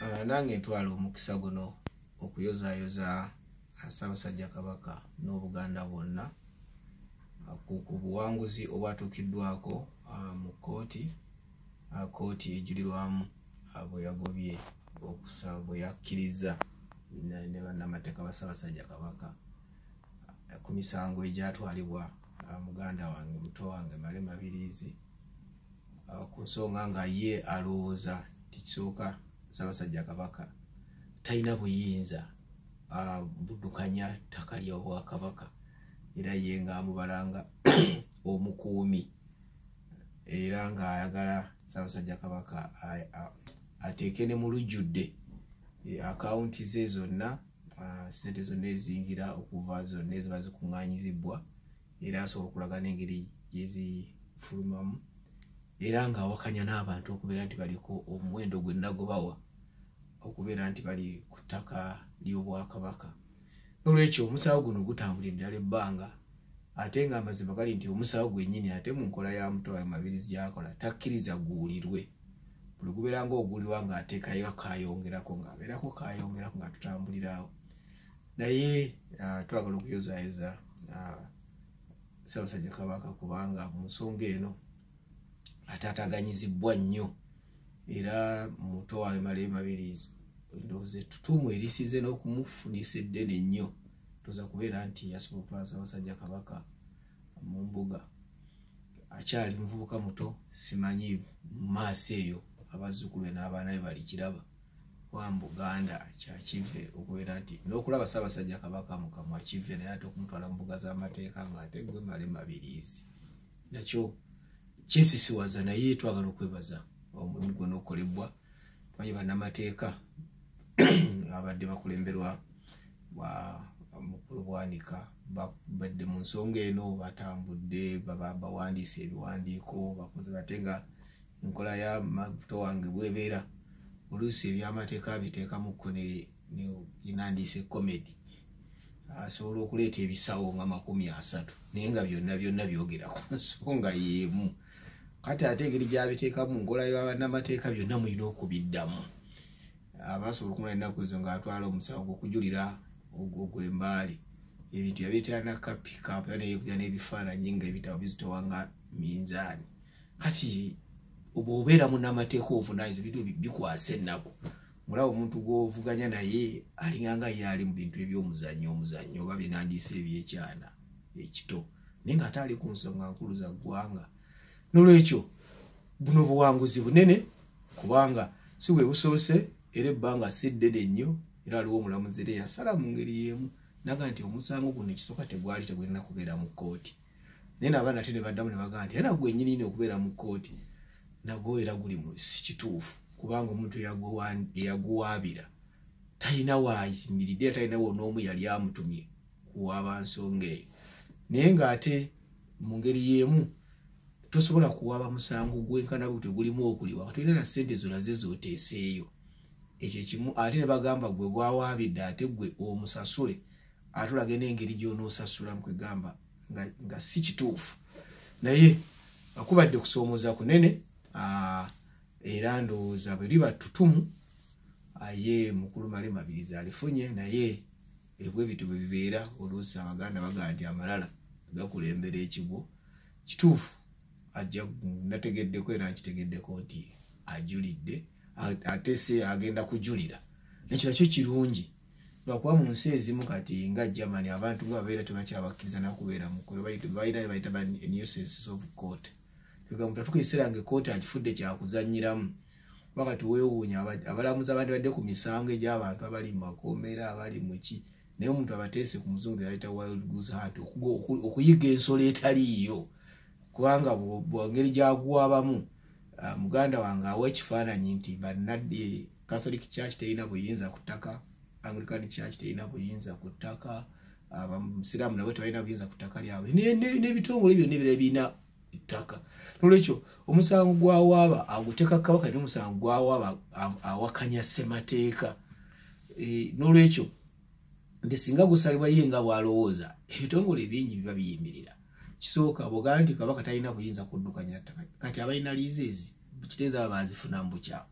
Nange ntwala omukisa guno okuyozaayoza Ssaabasajja Kabaka n'Obuganda bwonna ku buwanguzi obwatuukiddwako mu kkooti, kkooti ejulirwamu bwe yagobye okusaba bwe yakkiriza ne bannamateeka ba Ssaabasajja Kabaka ku misango egyatwalibwa muganda wange, muto wange Male Mabirizi, ku nsonga nga ye alowooza tikisooka Ssaabasajja Kabaka talina buyinza buddukanya ttaka ly'Obwakabaka, era ye ng'amubalanga omukuumi, era ng'ayagala Ssaabasajja Kabaka ateeke ne mu lujjudde akawunti ze zonna, ssente zonna eziyingira okuva zonna eziba zikuŋŋaanyizibwa, era asobola okulaga n'engeri gyezifulumamu, era ng'awakanya n'abantu okubeera nti baliko omuwendo gwe nagobawa okubeera nti bali ku ttaka ly'Obwakabaka. Nolwekyo omusawo guno gutambulira ddala ebbanga, ate nga amazima gali nti omusawo gwennyini ate mu nkola ya muto wa Mabirizi gy'akola takkiriza guwulirwe. Buli gubeera ng'oguwulirwa ng'ateekayo kayongerako, ng'abeerako kayongerako, nga tutambulirawo. Naye twagala okuyozaayoza Ssaabasajja Kabaka kubanga mu nsonga eno ataataaganyizibwa nnyo, era muto wange Male Mabirizi ndowooza ettutumu erisize n'okumufunisa eddene ennyo, ndowooza kubeera nti yasobola okutwala Ssaabasajja Kabaka mu mbuga. Akyali muvubuka muto, simanyi mu maaso eyo abazzukulu be n'abaana be balikiraba, kuba mu Buganda kyakive okubeera nti n'okulaba Ssaabasajja Kabaka mu kamwa kive, naye ate okumutwala mu mbuga z'amateeka ng'ate gwe Male Mabirizi nakyo kyesisiwaza. Naye twagala okwebaza omulimu gwonna okukolebwa tumanyi bannamateeka abadde bakulemberwa mukulu Bwanika, babadde mu nsonga eno, batambudde, bawandiise ebiwandiiko, bakoze bate nga enkola ya muto wange bwebeera oluusi ebyamateeka biteekamukko ne nandiise comedy, asobola okuleeta ebisawo nga 30 naye nga byonna byonna byogera ku nsonga y'emu. Kati ate engeri gyabiteekamu nkola y'abannamateeka byonna mulina okubiddamu. Abasobola okumala ennaku ezo ng'atwala omusawo gw'okujulira ogw'embaali, ebintu yabireetera nakapikapu era neyekubya n'ebifaananyi nga ebitabo bizitowa nga minzaani. Kati bw'obeera munnamateeka ovunaanyizibwa, ebintu bikwasa ennaku. Mulaba omuntu gw'ovuganya naye alinganga ye ali mu bintu eby'omuzannyo omuzannyo oba byenandiise ebyekyana ekito, naye ng'ate ali ku nsonga nkulu za ggwanga. Nolwekyo buno buwanguzi bunene kubanga si bwe busoose, era ebbanga si ddene nnyo, era waliwo omulamuzi era eyasala mu ngeri y'emu naga nti omusango guno ekisooka tegwali tegulina kubeera mu kkooti, naye nabaana ate ne baddamu ne bagamba nti era nagwe nnyini okubeera mu kkooti nagwo era guli mu si kituufu, kubanga omuntu eyaguwaabira talina waayimiridde, era talinawo n'omu yali amutumye kuwaaba nsonga eyo. Naye ng'ate mu ngeri y'emu tosobola kuwaaba musango gwenkana bwe tegulimu okuliwa, tolina na ssente zolaze z'oteeseeyo. Ekyo kimu, ate ne bagamba gwe gwawaabidde ate gwe omusasule, ate olage n'engeri gy'onoosasulamu, kwegamba nga si kituufu. Naye akubadde kusoomooza kunene, era ndowooza bwe liba ttutumu ye mukulu Male Mabirizi alifunye. Naye ebwe bityo bwe bibeera, oluusi Abaganda bagamba nti amalala gakulembera ekigwo. Kituufu ajja nategeddeko era nkitegeddeko nti ajulidde, ate se agenda kujulira, nekyo nakyo kirungi, lwakuba mu nsi ezimu kati nga Germany abantu nga babeera tebakyabakkiriza nakubeera mu balina bayita ba nuisances of court. Muntu atuuka ekiseera nga ekkooti agifudde kyakuzannyiramu, kuba kati weewuunya abalamuzi abandi badde ku misango egy'abantu abali mu makomera, abali muki, naye omuntu abateese ku muzungu yayita wild goose hunt, okuyiga ensolo etaliiyo, kubanga bwangeri gyagwabamu muganda wange awa ekifaananyi nti bannadde Catholic Church terina buyinza ku ttaka, Anglican Church terina buyinza ku ttaka, abasiraamu nabo tebalina buyinza ku ttaka lyabwe, n'ebitongole byonna ebirala birina ettaka. Nolwekyo omusango gwawaaba aguteeka Kabaka, n'omusango gwawaaba awakanya ssemateeka. Nolwekyo nti singa gusalibwa ye nga bw'alowooza, ebitongole bingi biba biyimirira. Kisooka bwogamba nti Kabaka talina buyinza kuddukanya ttaka, kati abalina leases kitegeeza baba bazifuna mu bukyamu.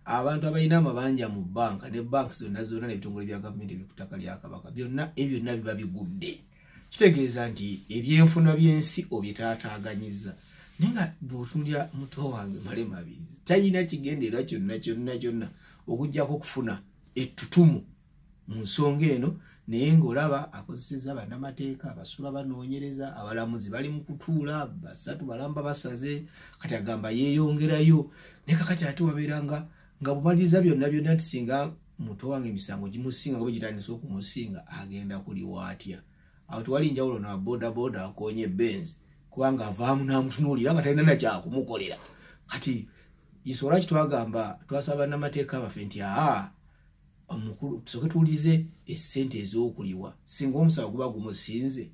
Abantu abalina amabanja mu banka ne banka zonna zonna n'ebitongole bya gavumenti ebiri ku ttaka lya Kabaka byonna, ebyo byonna biba bigudde. Kitegeeza nti ebyenfuna by'ensi obyetaataaganyiza. Naye nga bw'otunuulira muto wange Male Mabirizi talina kigendererwa kyonna kyonna kyonna okuggyako okufuna ettutumu mu nsonga eno, naye ng'olaba akozesezza bannamateeka, abasula banoonyereza, abalamuzi bali mu kutuula, basatu balamba basaze, kati agamba yeeyongerayo. Naye kakati ate wabeera nga bumaliriza byonna byonna nti singa muto wange emisango gimusinga nga bwe gitandise okumusinga agenda kuliwa atya. Awo tewali njawulo na boda boda akoonye Benz, kubanga avaamu n'amutunuulira nga talina nakyakumukolera. Kati isobola ki twagamba twasaba bannamateeka baffe nti aa omukulu tusooke tuwulize essente ez'okuliwa, singa omusango guba gumusinze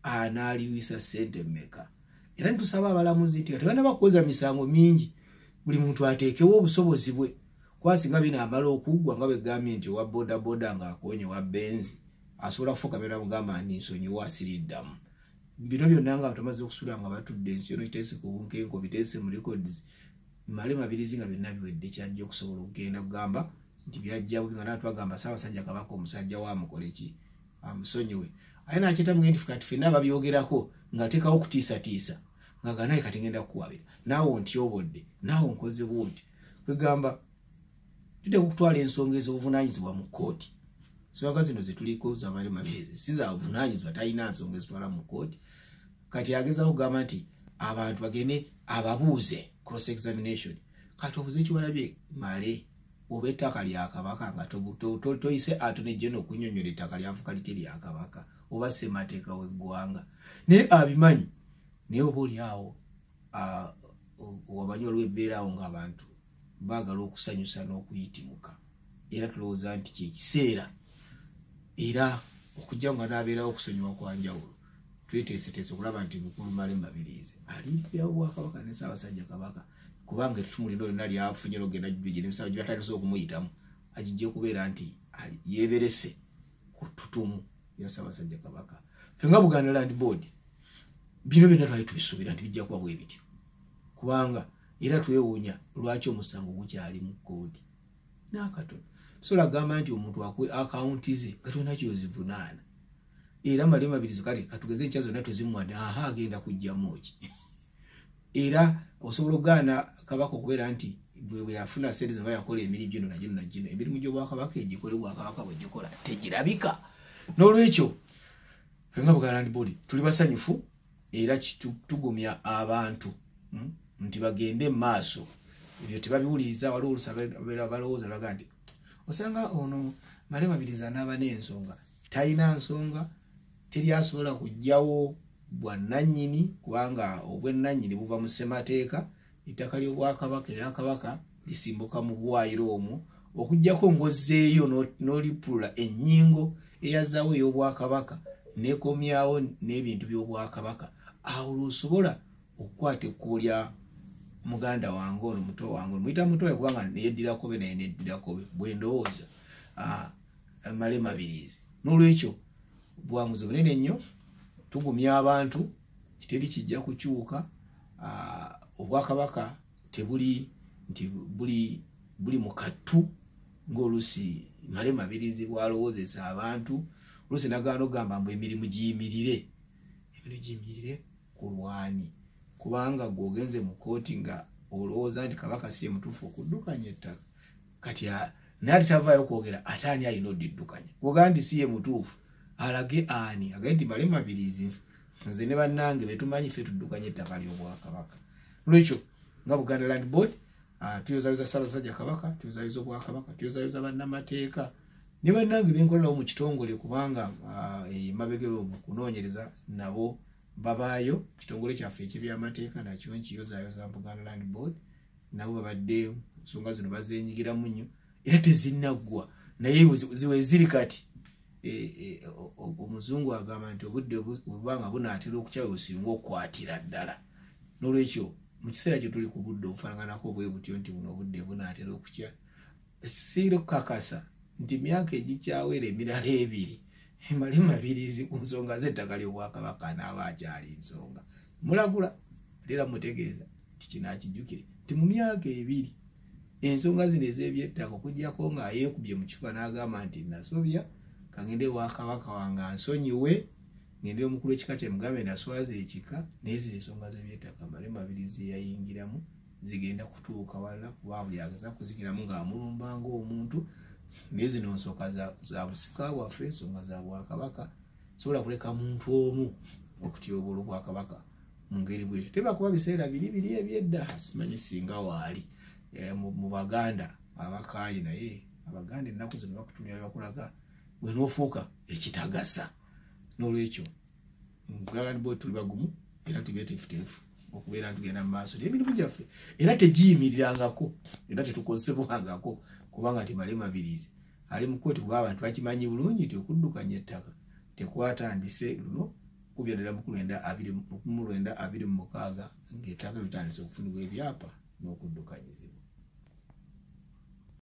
anaaliwisa ssente mmeka. Era netusaba abalamuzi nti tebanaba kukoza misango mingi, buli muntu ateekewo obusobozi bwe, kuba singa binaamala okuggwa nga bwe gambye nti owa boda boda ng'akoonye owa Benz asobola kufukamira mugamba nti nsonyiwa asiriddamu. Bino byonna nga bamaze okusula nga batudde ensi yono kiteese ku bunkenko, biteese mu records, Male Mabirizi nga byonna biwedde, kyajja okusobola okugenda kugamba nti byajja bubi, nga natwagamba Ssaabasajja Kabaka omusajja wa amukole ki, amusonyiwe. Aye nakyeta mugende kati ffenna babyogerako ng'ateekawo okutiisatiisa nga naye kati ngenda kukuwabira, naawe ontyobodde, naawe onkoze bw'oti. Kwegamba tuteeka okutwala ensonga ez'obuvunaanyizibwa mu kkooti. Ensonga zino ze tuliko za Male Mabirizi si za buvunaanyizibwa, talina nsonga ezitwala mu kkooti. Kati agezaako okugamba nti abantu bagende ababuuze cross examination. Kati obuze kiwalabye Male oba ettaka lya Kabaka nga toyise Attorney General okunnyonnyola ettaka lyafuuka litya lya Kabaka oba ssemateeka w'eggwanga, naye abimanyi. Naye oba oli awo wamanyi waliwo embeera awo ng'abantu baagala okusanyusa n'okuyitimuka, era tulowooza nti kyekiseera era okujja nga n'abeerawo okusonyiwa kwa njawulo. Tweteeseteese okulaba nti mukulu Male Mabirizi aliibyawo Obwakabaka ne Ssaabasajja Kabaka, kubanga ettutumu lino lyonna lyafunye logenda gye n'emisango gye batandise okumuyitamu agijja okubeera nti yeeberese ku ttutumu lya Ssaabasajja Kabaka. Ffe nga Buganda Land Board bino byonna twali tubisuubira nti bijja kuba bwe bityo, kubanga era twewuunya lwaki omusango gukyali mu kkooti n'akatono. Tusobola kugamba nti omuntu akuwe akawunti ze nga tolina ky'ozivunaana, era Male Mabirizi kale katugeze enkya zonna tuzimuwadde, aha agenda kuggyamu ki? Era osobola okugaana Kabaka okubeera nti bwe yafuna ssente zino yakola emirimu gino na gino na gino, emirimu gy'Obwakabaka egikole Bwakabaka bwe gikola tegirabika. N'olwekyo ffe nga Buganda Land Board tuli basanyufu era tugumya abantu nti bagende mu maaso, ebyo tebabiwuliriza. Waliwo oluusi balowooza baga nti osanga ono Male Mabirizi anaaba n'ensonga, talina nsonga, teri asobola kuggyawo bwannannyini, kubanga obwennannyini buva mu ssemateeka. Ettaka ly'Obwakabaka erya Kabaka lisimbuka mu buwaayiro omwo, okuggyako ng'ozzeeyo n'olipulula ennyingo eyazzaawo ey'Obwakabaka n'ekomyawo n'ebintu by'Obwakabaka, awo lw'osobola okukwata ekkubo lya muganda wange ono, muto wange ono, muyita muto we kubanga neyeddira Kobe naye neddira Kobe bwe ndowooza Male Mabirizi. N'olwekyo buwanguzi bunene nnyo, tugumya abantu kiteri kijja kukyuka. Obwakabaka tebuli nti buli mu kattu ng'oluusi Male Mabirizi bw'alowoozesa abantu. Oluusi nagaana okugamba mbu emirimu giyimirire, emirimu giyimirire ku lwani, kubanga gw'ogenze mu kkooti nga olowooza nti Kabaka si ye mutuufu okuddukanya ettaka. Kati naye ate tavaayo kwogera ate ani alina oddiddukanya, bw'ogamba nti si ye mutuufu alage ani, agambe nti Male Mabirizi nze ne bannange betumanyi ffe tuddukanya ettaka ly'Obwakabaka. Lwekyo nga Buganda Land Board tuyozayoza Ssaabasajja Kabaka, tuyozayoza Obwakabaka, tuyozayoza bannamateeka ne bannange benkolerawo mu kitongole, kubanga emabega mu kunoonyereza nabo babaayo. Kitongole kyaffe eky'ebyamateeka nakyo nkiyozayoza Buganda Land Board, nabo babadde nsonga zino bazeenyigiramu nnyo era tezinnaggwa, naye ziwe ziri kati. Omuzungu agamba nti obudde bubanga bunaatera okukyawe businga okukwatira ddala. N'olwekyo mu kiseera kye tuli ku budde obufaananako bwe butyo nti buno obudde bunaatera okukya, siikakasa nti myaka egikyawera emirala 2 Male Mabirizi ku nsonga z'ettaka ly'Obwakabaka anaaba akyali nsonga. Mulagula era mutegeeza nti kino akijjukire nti mu myaka 2 Ensonga zino ez'ebyettaka, okuggyako nga yeekubye mu kifuba n'agamba nti nasobya, kangende wa kabaka wange ansonyiwe, ngende omukulu w'ekika kye mugambe naswaza ekika. Naye zino ensonga z'ebyettaka Male Mabirizi yayingiramu zigenda kutuuka wala, kuba buli ageza kuzigiramu ng'amulumba ng'omuntu. Naye zino nsonga za busika bwaffe, ensonga za bwakabaka. Sobola kuleka muntu omu okutyobola obwakabaka mu ngeri bwetyo. Teba kuba biseera biri biri ebyedda, simanyi singa waali mu Baganda abakaayi, naye Abaganda ennaku zino bakutumira bakulaga bwe n'ofuuka ekitagasa. N'olwekyo bo tuli bagumu era tubeteefuteefu okubeera tugenda mu maaso n'emirimu gyaffe, era tegiyimirirangako era tetukozesebwangako, kubanga nti Male Mabirizi ali mu kkooti, kuba abantu bakimanyi bulungi nti okuddukanya ettaka tekwatandise luno kubya ddala mu 1926 ng'ettaka litandise okufunibwa ebyapa n'okuddukanyizibwa.